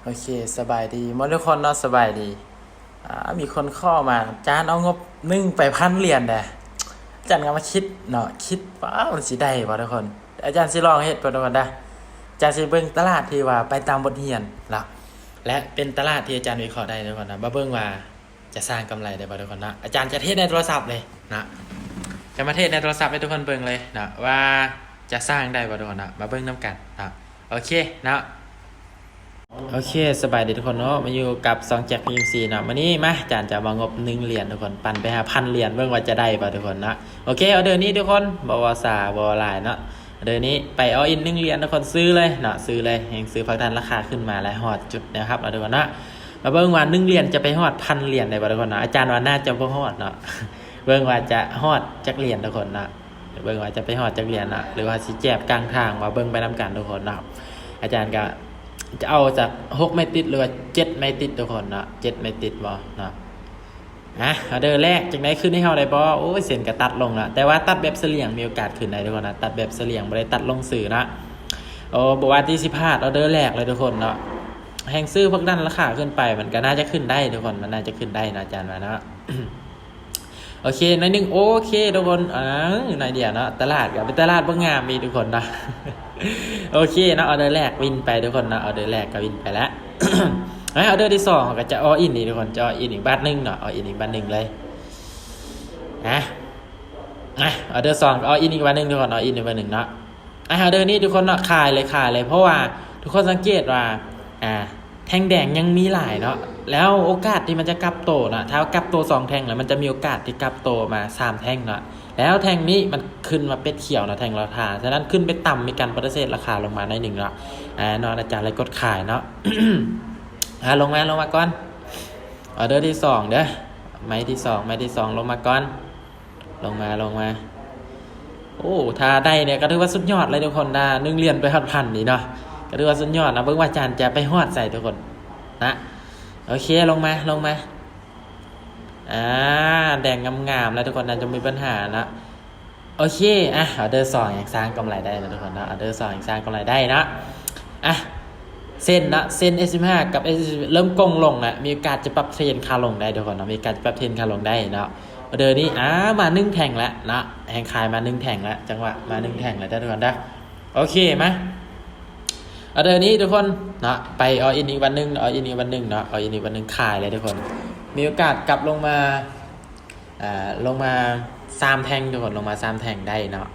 ໂອເຄ ສະບາຍດີໝົດທຸກຄົນເນາະ ສະບາຍດີ. ອ່າ ມີຄົນຂໍມາ ອາຈານເອົາງົບໜຶ່ງໄປພັນຫຼຽນແດ່. ອາຈານກໍມາຄິດເນາະ ຄິດວ່າມັນຊິໄດ້ບໍ່ທຸກຄົນ. ອາຈານຊິລອງເຮັດເບິ່ງທຸກຄົນເດີ. ອາຈານຊິເບິ່ງຕະຫຼາດທີ່ວ່າໄປຕາມບົດຮຽນເນາະ ແລະ ເປັນຕະຫຼາດທີ່ອາຈານວິເຄາະໄດ້ທຸກຄົນນະ. ມາເບິ່ງວ່າຈະສ້າງກຳໄລໄດ້ບໍ່ທຸກຄົນນະ. ອາຈານຈະເທຣດໃນໂທລະສັບເລີຍນະ. ຈະມາເທຣດໃນໂທລະສັບໃຫ້ທຸກຄົນເບິ່ງເລີຍນະ ວ່າຈະສ້າງໄດ້ບໍ່ທຸກຄົນນະ. ມາເບິ່ງນຳກັນນະ. ໂອເຄເນາະ ໂອເຄ ສະບາຍດີທຸກຄົນເນາະ ມາຢູ່ກັບຊ່ອງແຈັກ ພີເອັມຊີ ເນາະ. ມື້ນີ້ມາ ອາຈານຈະເອົາມາງົບໜຶ່ງຫຼຽນທຸກຄົນ ປັ່ນໄປຫາພັນຫຼຽນ ເບິ່ງວ່າຈະໄດ້ບໍ່ທຸກຄົນເນາະ. ໂອເຄ ອໍເດີນີ້ທຸກຄົນ ບໍ່ເວົ້າສາບໍ່ເວົ້າຫຼາຍເນາະ. ອໍເດີນີ້ໄປ all in ໜຶ່ງຫຼຽນທຸກຄົນ ຊື້ເລີຍເນາະ ຊື້ເລີຍ. ແຮງຊື້ພັກດັນລາຄາຂຶ້ນມາ ແລະ ຮອດຈຸດແນວຮັບແລ້ວທຸກຄົນເນາະ. ມາເບິ່ງວ່າໜຶ່ງຫຼຽນຈະໄປຮອດພັນຫຼຽນໄດ້ບໍ່ທຸກຄົນເນາະ. ອາຈານວ່າໜ້າຈະບໍ່ຮອດເນາະ ເບິ່ງວ່າຈະຮອດຈັກຫຼຽນທຸກຄົນເນາະ. ເບິ່ງວ່າຈະໄປຮອດຈັກຫຼຽນເນາະ ຫຼືວ່າຊິແຈບກາງທາງ ມາເບິ່ງໄປນຳກັນທຸກຄົນເນາະ. ອາຈານກໍຈະເອົາຈາກຫົກໄມ້ຕິດ ຫຼືວ່າເຈັດໄມ້ຕິດທຸກຄົນເນາະ ເຈັດໄມ້ຕິດບໍ່ເນາະ. ອ່ະ ອໍເດີແລກ ຈັ່ງໃດຂຶ້ນໃຫ້ເຮົາໄດ້ບໍ່? ໂອ້ຍ ເສັ້ນກໍຕັດລົງລະ ແຕ່ວ່າຕັດແບບສະຫຼຽງ ມີໂອກາດຂຶ້ນໄດ້ທຸກຄົນນະ. ຕັດແບບສະຫຼຽງ ບໍ່ໄດ້ຕັດລົງຊື່ນະ. ໂອ້ ບໍ່ວ່າທີ່ຊິພາດອໍເດີແລກເລີຍທຸກຄົນເນາະ. ແຮງຊື້ພັກດັນລາຄາຂຶ້ນໄປ ມັນກໍໜ້າຈະຂຶ້ນໄດ້ທຸກຄົນ ມັນໜ້າຈະຂຶ້ນໄດ້ເນາະ ອາຈານວ່າເນາະ. ໂອເຄ ໜ້ອຍໜຶ່ງ ໂອເຄທຸກຄົນ. ເອີ ໜ້ອຍດຽວເນາະ ຕະຫຼາດກໍເປັນຕະຫຼາດບໍ່ງາມອີກທຸກຄົນເນາະ. ໂອເຄເນາະ ອໍເດີແລກວິນໄປທຸກຄົນເນາະ ອໍເດີແລກກໍວິນໄປລະ. ອ່ະ ອໍເດີທີສອງ ເຮົາກໍຈະ all in ອີກທຸກຄົນ ຈະ all in ອີກບາດໜຶ່ງເນາະ all in ອີກບາດໜຶ່ງເລີຍ. ອ່ະ ອ່ະ ອໍເດີສອງ all in ອີກບາດໜຶ່ງທຸກຄົນ all in ອີກບາດໜຶ່ງເນາະ. ອ່າ ອໍເດີນີ້ທຸກຄົນເນາະ ຂາຍເລີຍ ຂາຍເລີຍ ເພາະວ່າທຸກຄົນສັງເກດວ່າ ອ່າ ແທ່ງແດງຍັງມີຫຼາຍເນາະ ແລ້ວໂອກາດທີ່ມັນຈະກັບໂຕນະ ຖ້າກັບໂຕສອງແທ່ງແລ້ວ ມັນຈະມີໂອກາດທີ່ກັບໂຕມາສາມແທ່ງເນາະ ແລ້ວແທ່ງນີ້ມັນຂຶ້ນມາເປັດຂຽວເນາະ ແທ່ງລາຄາ ສະນັ້ນຂຶ້ນໄປຕ່ຳ ມີການປະຕິເສດລາຄາລົງມາໜ້ອຍໜຶ່ງເນາະ. ອ່າ ເນາະ ອາຈານເລີຍກົດຂາຍເນາະ. ອ່າ ລົງມາ ລົງມາກ່ອນ ອໍເດີທີສອງເດີ ໄມ້ທີສອງ ໄມ້ທີສອງ ລົງມາກ່ອນ. ລົງມາ ລົງມາ. ໂອ້ ຖ້າໄດ້ເນີ້ຍ ກໍຖືວ່າສຸດຍອດເລີຍທຸກຄົນນະ ໜຶ່ງຫຼຽນໄປຮອດພັນນີ້ເນາະ ກໍຖືວ່າສຸດຍອດນະ. ເບິ່ງວ່າອາຈານຈະໄປຮອດໃສທຸກຄົນນະ. ໂອເຄ ລົງມາ ລົງມາ. ອ່າ ແດງງາມໆແລ້ວທຸກຄົນ ໜ້າຈະບໍ່ມີບັນຫາເນາະ. ໂອເຄ ອ່ະ ອໍເດີສອງຍັງສ້າງກຳໄລໄດ້ນະທຸກຄົນເນາະ ອໍເດີສອງຍັງສ້າງກຳໄລໄດ້ເນາະ. ອ່ະ ເສັ້ນເນາະ ເສັ້ນເອັດສິບຫ້າກັບເອັດສິບ ເລີ່ມກົງລົງລະ ມີໂອກາດຈະປັບເທຣນຂາລົງໄດ້ທຸກຄົນເນາະ ມີໂອກາດຈະປັບເທຣນຂາລົງໄດ້ເນາະ. ອໍເດີນີ້ ອ່າ ມາໜຶ່ງແທ່ງລະເນາະ ແຮງຂາຍມາໜຶ່ງແທ່ງລະ ຈັງຫວະມາໜຶ່ງແທ່ງລະເດີທຸກຄົນເດີ. ໂອເຄ ມາ ອໍເດີນີ້ທຸກຄົນເນາະ ໄປ all in ອີກວັນໜຶ່ງ all in ອີກວັນໜຶ່ງເນາະ all in ອີກວັນໜຶ່ງ ຂາຍເລີຍທຸກຄົນ. ມີໂອກາດກັບລົງມາ ອ່າ ລົງມາສາມແທ່ງທຸກຄົນ ລົງມາສາມແທ່ງໄດ້ເນາະ.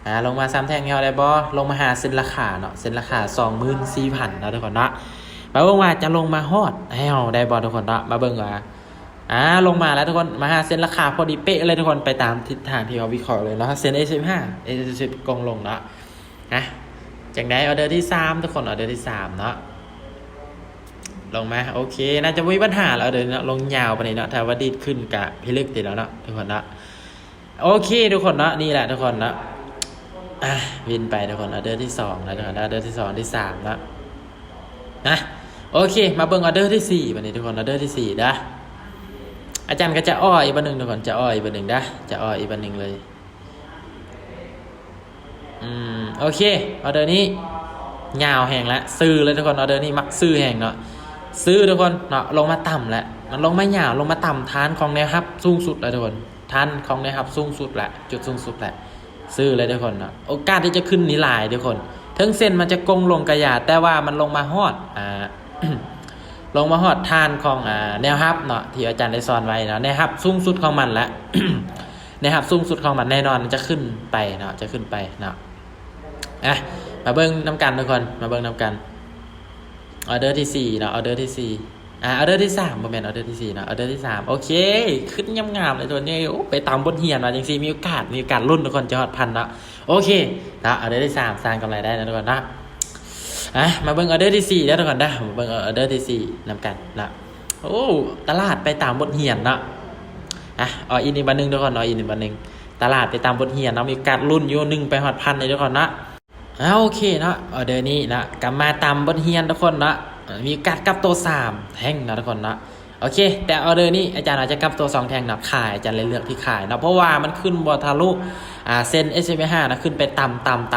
ອ່າ ລົງມາສາມແທ່ງໃຫ້ເຮົາໄດ້ບໍ່? ລົງມາຫາເສັ້ນລາຄາເນາະ ເສັ້ນລາຄາສອງໝື່ນສີ່ພັນເນາະທຸກຄົນເນາະ. ມາເບິ່ງວ່າຈະລົງມາຮອດໃຫ້ເຮົາໄດ້ບໍ່ທຸກຄົນເນາະ. ມາເບິ່ງວ່າ ອ່າ ລົງມາແລ້ວທຸກຄົນ ມາຫາເສັ້ນລາຄາພໍດີເປະເລີຍທຸກຄົນ ໄປຕາມທິດທາງທີ່ເຮົາວິເຄາະເລີຍເນາະ. ເສັ້ນເອັດສິບຫ້າ ເອັດສິບຫ້າ ກົງລົງເນາະ. ອ່ະ ຈັ່ງໃດ ອໍເດີທີສາມທຸກຄົນ ອໍເດີທີສາມເນາະ. ລົງມາ ໂອເຄ ໜ້າຈະບໍ່ມີບັນຫາແລ້ວເດີເນາະ ລົງຍາວປານນີ້ເນາະ ຖ້າວ່າດີດຂຶ້ນກະພິລຶກຕິແລ້ວເນາະທຸກຄົນເນາະ. ໂອເຄທຸກຄົນເນາະ ນີ້ແຫຼະທຸກຄົນເນາະ. ອ່ະ ວິນໄປທຸກຄົນ ອໍເດີທີສອງແລ້ວທຸກຄົນ ອໍເດີທີສອງ ທີສາມເນາະ. ນະ ໂອເຄ ມາເບິ່ງອໍເດີທີສີ່ບາດນີ້ທຸກຄົນ ອໍເດີທີສີ່ເດີ. ອາຈານກໍຈະອໍອີກບາດໜຶ່ງທຸກຄົນ ຈະອໍອີກບາດໜຶ່ງເດີ ຈະອໍອີກບາດໜຶ່ງເລີຍ. ອືມ ໂອເຄ ອໍເດີນີ້ຍາວແຮງລະ ຊື້ເລີຍທຸກຄົນ ອໍເດີນີ້ມັກຊື້ແຮງເນາະ ຊື້ທຸກຄົນເນາະ. ລົງມາຕ່ຳລະ ມັນລົງມາຍາວ ລົງມາຕ່ຳຖານຂອງແນວຮັບສູງສຸດລະທຸກຄົນ ຖານຂອງແນວຮັບສູງສຸດລະ ຈຸດສູງສຸດລະ ຊື້ເລີຍທຸກຄົນເນາະ. ໂອກາດທີ່ຈະຂຶ້ນນີ້ຫຼາຍທຸກຄົນ ເຖິງເສັ້ນມັນຈະກົງລົງກະຢ່າ ແຕ່ວ່າມັນລົງມາຮອດ ອ່າ ລົງມາຮອດຖານຂອງ ອ່າ ແນວຮັບເນາະ ທີ່ອາຈານໄດ້ສອນໄວ້ເນາະ ແນວຮັບສູງສຸດຂອງມັນລະ ແນວຮັບສູງສຸດຂອງມັນແນ່ນອນຈະຂຶ້ນໄປເນາະ ຈະຂຶ້ນໄປເນາະ. ອ່ະ ມາເບິ່ງນຳກັນທຸກຄົນ ມາເບິ່ງນຳກັນ ອໍເດີທີສີ່ເນາະ ອໍເດີທີສີ່ ອ່າ ອໍເດີທີສາມ ບໍ່ແມ່ນອໍເດີທີສີ່ເນາະ ອໍເດີທີສາມ. ໂອເຄ ຂຶ້ນງາມໆເລີຍທຸກຄົນ ໂອ້ ໄປຕາມບົດຮຽນວ່າຈັ່ງຊີ້ ມີໂອກາດ ມີໂອກາດລຸ້ນທຸກຄົນ ຈະຮອດພັນເນາະ. ໂອເຄເນາະ ອໍເດີທີສາມສ້າງກຳໄລໄດ້ນະທຸກຄົນເນາະ. ອ່ະ ມາເບິ່ງອໍເດີທີສີ່ເດີທຸກຄົນເດີ ມາເບິ່ງອໍເດີທີສີ່ນຳກັນເນາະ. ໂອ້ ຕະຫຼາດໄປຕາມບົດຮຽນເນາະ. ອ່ະ ອໍອິນອີກບາດໜຶ່ງທຸກຄົນ ອໍອິນອີກບາດໜຶ່ງ. ຕະຫຼາດໄປຕາມບົດຮຽນເນາະ ມີໂອກາດລຸ້ນຢູ່ ໜຶ່ງໄປຮອດພັນເດ້ທຸກຄົນເນາະ. ອ່າ ໂອເຄເນາະ ອໍເດີນີ້ເນາະ ກໍມາຕາມບົດຮຽນທຸກຄົນເນາະ ມີໂອກາດກັບໂຕສາມແທ່ງເນາະທຸກຄົນເນາະ. ໂອເຄ ແຕ່ອໍເດີນີ້ອາຈານອາດຈະກັບໂຕສອງແທ່ງເນາະ ຂາຍ ອາຈານເລີຍເລືອກທີ່ຂາຍເນາະ ເພາະວ່າມັນຂຶ້ນບໍ່ທະລຸ ອ່າ ເສັ້ນເອັດເອັມເອຫ້ານະ ຂຶ້ນໄປຕ່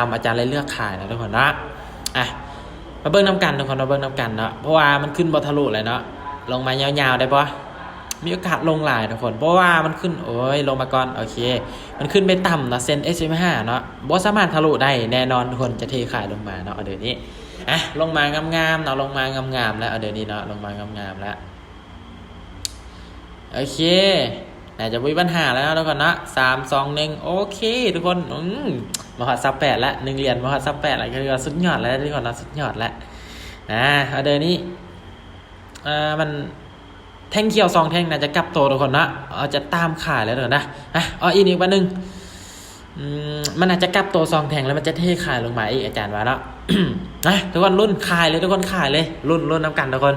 ຳໆໆ ອາຈານເລີຍເລືອກຂາຍເນາະທຸກຄົນເນາະ. ອ່ະ ມາເບິ່ງນຳກັນທຸກຄົນ ມາເບິ່ງນຳກັນເນາະ ເພາະວ່າມັນຂຶ້ນບໍ່ທະລຸເລີຍເນາະ. ລົງມາຍາວໆໄດ້ບໍ່? ມີໂອກາດລົງຫຼາຍທຸກຄົນ ເພາະວ່າມັນຂຶ້ນ ໂອ້ຍ ລົງມາກ່ອນ. ໂອເຄ ມັນຂຶ້ນໄປຕ່ຳເນາະ ເສັ້ນ ເອັສ ເອັມ ຫ້າ ເນາະ ບໍ່ສາມາດທະລຸໄດ້ແນ່ນອນທຸກຄົນ ຈະເທຂາຍລົງມາເນາະ ອໍເດີນີ້. ອ່ະ ລົງມາງາມໆເນາະ ລົງມາງາມໆແລ້ວ ອໍເດີນີ້ເນາະ ລົງມາງາມໆແລ້ວ. ໂອເຄ ໜ້າຈະບໍ່ມີບັນຫາແລ້ວເນາະທຸກຄົນເນາະ. ສາມ ສອງ ໜຶ່ງ ໂອເຄທຸກຄົນ. ອືມ ມາຮອດຊາວແປດແລ້ວ ໜຶ່ງຫຼຽນມາຮອດຊາວແປດແລ້ວ ກໍຖືວ່າສຸດຍອດແລ້ວທຸກຄົນເນາະ ສຸດຍອດແລ້ວ. ອ່າ ອໍເດີນີ້ ອ່າ ມັນແທ່ງຂຽວສອງແທ່ງ ໜ້າຈະກັບໂຕທຸກຄົນເນາະ. ເອົາ ຈະຕາມຂາຍແລ້ວທຸກຄົນນະ. ອ່ະ ອໍອິນອີກບາດໜຶ່ງ. ອືມ ມັນອາດຈະກັບໂຕສອງແທ່ງ ແລ້ວມັນຈະເທຂາຍລົງມາອີກ ອາຈານວ່າເນາະ. ນະ ທຸກຄົນລຸ້ນ ຂາຍເລີຍທຸກຄົນ ຂາຍເລີຍ ລຸ້ນ ລຸ້ນນຳກັນທຸກຄົນ.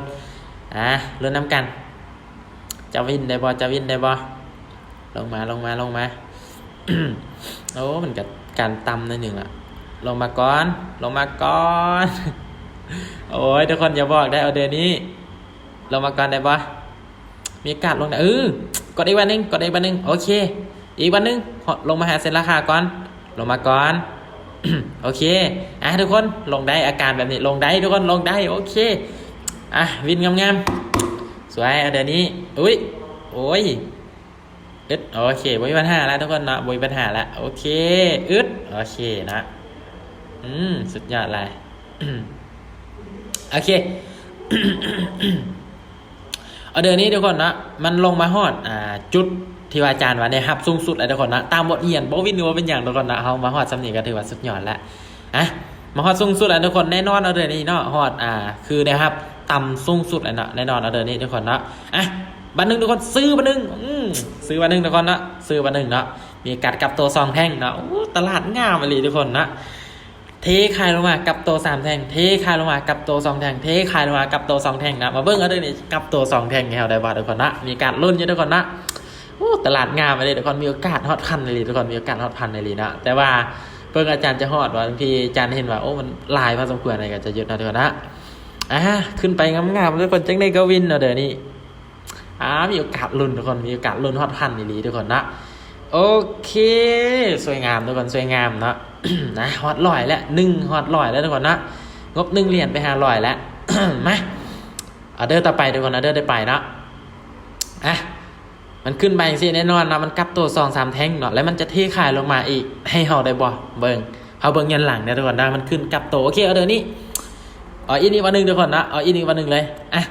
ອ່າ ລຸ້ນນຳກັນ ຈະວິນໄດ້ບໍ່ ຈະວິນໄດ້ບໍ່? ລົງມາ ລົງມາ ລົງມາ. ໂອ້ ມັນກະການຕ່ຳໜ້ອຍໜຶ່ງລະ. ລົງມາກ່ອນ ລົງມາກ່ອນ. ໂອ້ຍ ທຸກຄົນ ຢ່າບອກໄດ້ ອໍເດີນີ້. ລົງມາກ່ອນໄດ້ບໍ່? ມີໂອກາດລົງໄດ້ ເອີ ກົດອີກບາດໜຶ່ງ ກົດອີກບາດໜຶ່ງ. ໂອເຄ ອີກບາດໜຶ່ງ ລົງມາຫາເສັ້ນລາຄາກ່ອນ ລົງມາກ່ອນ. ໂອເຄ ອ່ະ ທຸກຄົນ ລົງໄດ້ ອາການແບບນີ້ລົງໄດ້ທຸກຄົນ ລົງໄດ້. ໂອເຄ ອ່ະ ວິນງາມໆ ສວຍ. ອໍເດີນີ້ ອຸ້ຍ ໂອ້ຍ ອຶດ. ໂອເຄ ບໍ່ມີບັນຫາລະທຸກຄົນເນາະ ບໍ່ມີບັນຫາລະ. ໂອເຄ ອຶດ. ໂອເຄເນາະ ອືມ ສຸດຍອດຫຼາຍ. ໂອເຄ ອໍເດີນີ້ທຸກຄົນເນາະ ມັນລົງມາຮອດ ອ່າ ຈຸດທີ່ວ່າອາຈານວ່າໄດ້ຮັບສູງສຸດແລ້ວທຸກຄົນເນາະ. ຕາມບົດຮຽນ ບໍ່ວິນກໍບໍ່ເປັນຫຍັງທຸກຄົນເນາະ ເຮົາມາຮອດຊ່ຳນີ້ກໍຖືວ່າສຸດຍອດແລ້ວ. ອ່ະ ມາຮອດສູງສຸດແລ້ວທຸກຄົນ ແນ່ນອນ. ອໍເດີນີ້ເນາະ ຮອດ ອ່າ ຄືໄດ້ຮັບຕ່ຳສູງສຸດແລ້ວເນາະ ແນ່ນອນ. ອໍເດີນີ້ທຸກຄົນເນາະ ອ່ະ ບາດໜຶ່ງທຸກຄົນ ຊື້ບາດໜຶ່ງ. ອືມ ຊື້ບາດໜຶ່ງທຸກຄົນເນາະ ຊື້ບາດໜຶ່ງເນາະ. ມີການກັບໂຕສອງແທ່ງເນາະ. ໂອ້ ຕະຫຼາດງາມອີ່ຫຼີທຸກຄົນເນາະ. ເທຂາຍລົງມາ ກັບໂຕສາມແທ່ງ ເທຂາຍລົງມາ ກັບໂຕສອງແທ່ງ ເທຂາຍລົງມາ ກັບໂຕສອງແທ່ງນະ. ມາເບິ່ງເອົາເດີນີ້ ກັບໂຕສອງແທ່ງໃຫ້ເຮົາໄດ້ບໍ່ທຸກຄົນນະ. ມີການລຸ້ນຢູ່ທຸກຄົນນະ. ໂອ້ ຕະຫຼາດງາມອີ່ຫຼີທຸກຄົນ ມີໂອກາດຮອດພັນອີ່ຫຼີທຸກຄົນ ມີໂອກາດຮອດພັນອີ່ຫຼີນະ. ແຕ່ວ່າເບິ່ງອາຈານຈະຮອດບໍ່ ບາງທີອາຈານເຫັນວ່າ ໂອ້ ມັນຫຼາຍພໍສົມຄວນ ກໍຈະຢຸດເນາະທຸກຄົນນະ. ອ່າ ຂຶ້ນໄປງາມໆທຸກຄົນ ຈັ່ງໃດກໍວິນເນາະເດີນີ້. ອ່າ ມີໂອກາດລຸ້ນທຸກຄົນ ມີໂອກາດລຸ້ນຮອດພັນອີ່ຫຼີທຸກຄົນເນາະ. ໂອເຄ ສວຍງາມທຸກຄົນ ສວຍງາມເນາະ. ນະ ຮອດຮ້ອຍແລ້ວ ໜຶ່ງ ຮອດຮ້ອຍແລ້ວທຸກຄົນເນາະ. ງົບໜຶ່ງຫຼຽນໄປຫ້າຮ້ອຍແລ້ວ. ມາ ອໍເດີຕໍ່ໄປທຸກຄົນ ອໍເດີຕໍ່ໄປເນາະ. ອ່ະ ມັນຂຶ້ນໄປຈັ່ງຊີ້ແນ່ນອນເນາະ ມັນກັບໂຕສອງສາມແທ່ງເນາະ ແລ້ວມັນຈະເທຂາຍລົງມາອີກໃຫ້ເຮົາໄດ້ບໍ່? ເບິ່ງ ເຮົາເບິ່ງຍ້ອນຫຼັງເດີທຸກຄົນເດີ ມັນຂຶ້ນກັບໂຕ. ໂອເຄ ອໍເດີນີ້ ອໍອິນອີກບາດໜຶ່ງທຸກຄົນເນາະ ອໍອິນອີກບາດໜຶ່ງເລີຍ. ອ່ະ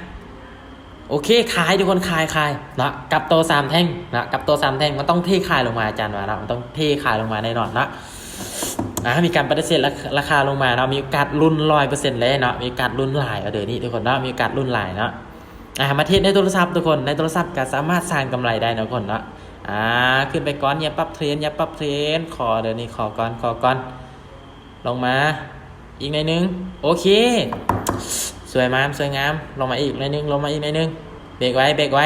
ໂອເຄ ຂາຍທຸກຄົນ ຂາຍ ຂາຍເນາະ ກັບໂຕສາມແທ່ງເນາະ ກັບໂຕສາມແທ່ງ ມັນຕ້ອງເທຂາຍລົງມາ ອາຈານວ່າເນາະ ມັນຕ້ອງເທຂາຍລົງມາແນ່ນອນເນາະ. ອ່າ ມີການປະຕິເສດລາ ລາຄາລົງມາເນາະ ມີໂອກາດລຸ້ນຮ້ອຍເປີເຊັນເລີຍເນາະ ມີໂອກາດລຸ້ນຫຼາຍ ອໍເດີນີ້ທຸກຄົນເນາະ ມີໂອກາດລຸ້ນຫຼາຍເນາະ. ອ່າ ມາເທຣດໃນໂທລະສັບທຸກຄົນ ໃນໂທລະສັບກໍສາມາດສ້າງກຳໄລໄດ້ເນາະທຸກຄົນເນາະ. ອ່າ ຂຶ້ນໄປກ່ອນ ຢ່າປັບເທຣນ ຢ່າປັບເທຣນ ຂໍເດີນີ້ ຂໍກ່ອນ ຂໍກ່ອນ. ລົງມາອີກໜ້ອຍໜຶ່ງ ໂອເຄ ສວຍງາມ ສວຍງາມ. ລົງມາອີກໜ້ອຍໜຶ່ງ ລົງມາອີກໜ້ອຍໜຶ່ງ ເບຣກໄວ້ ເບຣກໄວ້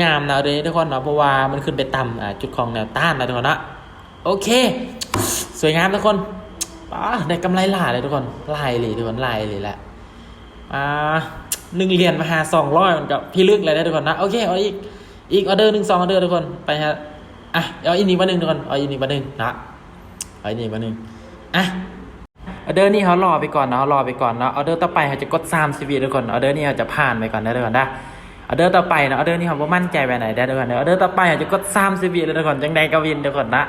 ງາມໆເນາະເດີນີ້ທຸກຄົນເນາະ ເພາະວ່າມັນຂຶ້ນໄປຕ່ຳ ອ່າ ຈຸດຂອງແນວຕ້ານແລ້ວທຸກຄົນເນາະ. ໂອເຄ ສວຍງາມທຸກຄົນ ປາ ໄດ້ກຳໄລຫຼາຍເລີຍທຸກຄົນ ຫຼາຍອີ່ຫຼີທຸກຄົນ ຫຼາຍອີ່ຫຼີແຫຼະ. ອ່າ ໜຶ່ງຫຼຽນມາຫາສອງຮ້ອຍ ມັນກໍພິລຶກແລ້ວເດີທຸກຄົນເນາະ. ໂອເຄ ເອົາອີກ ອີກອໍເດີໜຶ່ງສອງອໍເດີທຸກຄົນ ໄປຫາ ອ່ະ ເອົາອີກນີ້ບາດໜຶ່ງທຸກຄົນ ເອົາອີກນີ້ບາດໜຶ່ງເນາະ ເອົາອີກນີ້ບາດໜຶ່ງ. ອ່ະ ອໍເດີນີ້ເຮົາລໍໄປກ່ອນເນາະ ລໍໄປກ່ອນເນາະ. ອໍເດີຕໍ່ໄປເຮົາຈະກົດສາມສິບວິທຸກຄົນ ອໍເດີນີ້ເຮົາຈະຜ່ານໄປກ່ອນເດີທຸກຄົນເດີ. ອໍເດີຕໍ່ໄປເນາະ ອໍເດີນີ້ເຮົາບໍ່ໝັ້ນໃຈປານໃດເດີທຸກຄົນເດີ. ອໍເດີຕໍ່ໄປເຮົາຈະກົດສາມສິບວິເລີຍທຸກຄົນ ຈັ່ງໃດກໍວິນທຸກຄົນເນາະ.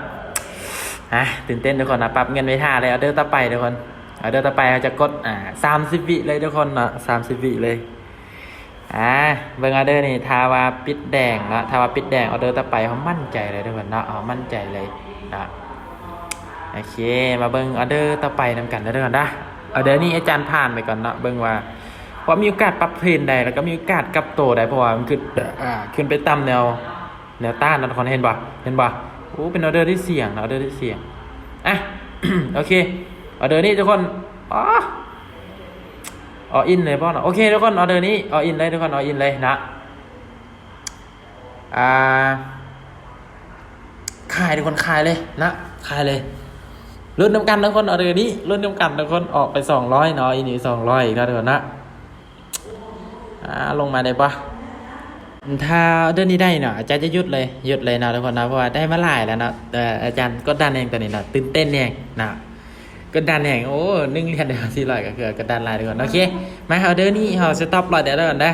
ອ່ະ ຕື່ນເຕັ້ນທຸກຄົນນະ ປັບເງິນໄວ້ຖ້າເລີຍ. ອໍເດີຕໍ່ໄປທຸກຄົນ ອໍເດີຕໍ່ໄປເຮົາຈະກົດ ອ່າ ສາມສິບວິເລີຍທຸກຄົນເນາະ ສາມສິບວິເລີຍ. ອ່າ ເບິ່ງອໍເດີນີ້ ຖ້າວ່າປິດແດງເນາະ ຖ້າວ່າປິດແດງ ອໍເດີຕໍ່ໄປເຮົາໝັ້ນໃຈເລີຍທຸກຄົນເນາະ ເຮົາໝັ້ນໃຈເລີຍເນາະ. ໂອເຄ ມາເບິ່ງອໍເດີຕໍ່ໄປນຳກັນເດີທຸກຄົນເດີ. ອໍເດີນີ້ອາຈານຜ່ານໄປກ່ອນເນາະ ເບິ່ງວ່າ ວ່າມີໂອກາດປັບເທຣນໃດ ແລ້ວກໍມີໂອກາດກັບໂຕໃດ ເພາະວ່າມັນຂຶ້ນ ອ່າ ຂຶ້ນໄປຕ່ຳແນວ ແນວຕ້ານເນາະທຸກຄົນ ເຫັນບໍ່ ເຫັນບໍ່? ໂອ້ ເປັນອໍເດີທີ່ສ່ຽງເນາະ ອໍເດີທີ່ສ່ຽງ. ອ່ະ ໂອເຄ ອໍເດີນີ້ທຸກຄົນ ອໍ ອໍອິນເລີຍບໍ່ເນາະ? ໂອເຄທຸກຄົນ ອໍເດີນີ້ ອໍອິນເລີຍທຸກຄົນ ອໍອິນເລີຍເນາະ. ອ່າ ຂາຍທຸກຄົນ ຂາຍເລີຍເນາະ ຂາຍເລີຍ. ລຸ້ນນຳກັນທຸກຄົນ ອໍເດີນີ້ ລຸ້ນນຳກັນທຸກຄົນ. ອອກໄປສອງຮ້ອຍເນາະ ອີນີ້ສອງຮ້ອຍອີກເນາະທຸກຄົນເນາະ. ອ່າ ລົງມາໄດ້ບໍ່? ຖ້າອໍເດີນີ້ໄດ້ເນາະ ອາຈານຈະຢຸດເລີຍ ຢຸດເລີຍເນາະທຸກຄົນເນາະ ເພາະວ່າໄດ້ມາຫຼາຍແລ້ວເນາະ. ເອີ ອາຈານກົດດັນແຮງຕອນນີ້ເນາະ ຕື່ນເຕັ້ນແຮງເນາະ. ກົດດັນແຮງ. ໂອ້ ໜຶ່ງຫຼຽນໄດ້ສີ່ຮ້ອຍ ກໍຄືກົດດັນຫຼາຍທຸກຄົນ. ໂອເຄ ມາ ອໍເດີນີ້ເຮົາສະຕັອບລອດແລ້ວເດີກ່ອນເດີ.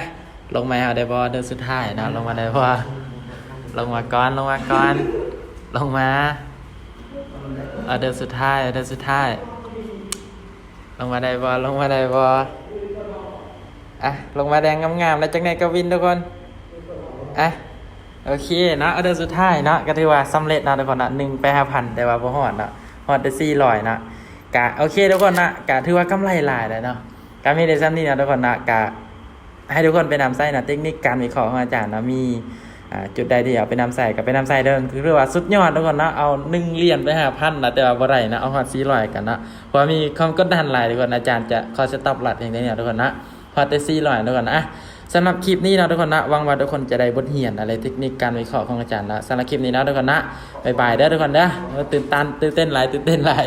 ລົງມາ ອໍເດີບໍ່? ອໍເດີສຸດທ້າຍເນາະ. ລົງມາໄດ້ບໍ່? ລົງມາກ່ອນ ລົງມາກ່ອນ ລົງມາ. ອໍເດີສຸດທ້າຍ ອໍເດີສຸດທ້າຍ. ລົງມາໄດ້ບໍ່? ລົງມາໄດ້ບໍ່? ອ່ະ ລົງມາແດງງາມໆ ແລ້ວ ຈັກໜ້ອຍກໍວິນທຸກຄົນ. ອ່ະ ໂອເຄເນາະ ອໍເດີສຸດທ້າຍເນາະ ກໍຖືວ່າສຳເລັດເນາະທຸກຄົນເນາະ. ໜຶ່ງໄປຫ້າພັນ ແຕ່ວ່າບໍ່ຮອດເນາະ ຮອດແຕ່ສີ່ຮ້ອຍເນາະ. ກະໂອເຄທຸກຄົນເນາະ ກະຖືວ່າກຳໄລຫຼາຍແລ້ວເນາະ. ກະມີແຕ່ສ່ຳນີ້ເນາະທຸກຄົນເນາະ. ກະໃຫ້ທຸກຄົນໄປນຳໃຊ້ເນາະ ເຕັກນິກການວິເຄາະຂອງອາຈານເນາະ. ມີ ອ່າ ຈຸດໃດທີ່ເອົາໄປນຳໃຊ້ກໍໄປນຳໃຊ້ເດີ. ຄືວ່າສຸດຍອດທຸກຄົນເນາະ. ເອົາໜຶ່ງຫຼຽນໄປຫ້າພັນເນາະ ແຕ່ວ່າບໍ່ໄດ້ເນາະ ເອົາຮອດສີ່ຮ້ອຍກັນເນາະ. ເພາະວ່າມີຄວາມກົດດັນຫຼາຍທຸກຄົນ ອາຈານຈະຂໍສະຕັອບລອດພຽງເທົ່ານີ້ເນາະທຸກຄົນເນາະ. ຮອດແຕ່ສີ່ຮ້ອຍເນາະທຸກຄົນ. ອ່ະ ສຳລັບຄລິບນີ້ເນາະທຸກຄົນເນາະ ຫວັງວ່າທຸກຄົນຈະໄດ້ບົດຮຽນອະໄລ ເຕັກນິກການວິເຄາະຂອງອາຈານເນາະ. ສຳລັບຄລິບນີ້ເນາະທຸກຄົນເນາະ ບາຍບາຍເດີທຸກຄົນເດີ. ຕື່ນຕັນ ຕື່ນເຕັ້ນຫຼາຍ ຕື່ນເຕັ້ນຫຼາຍ.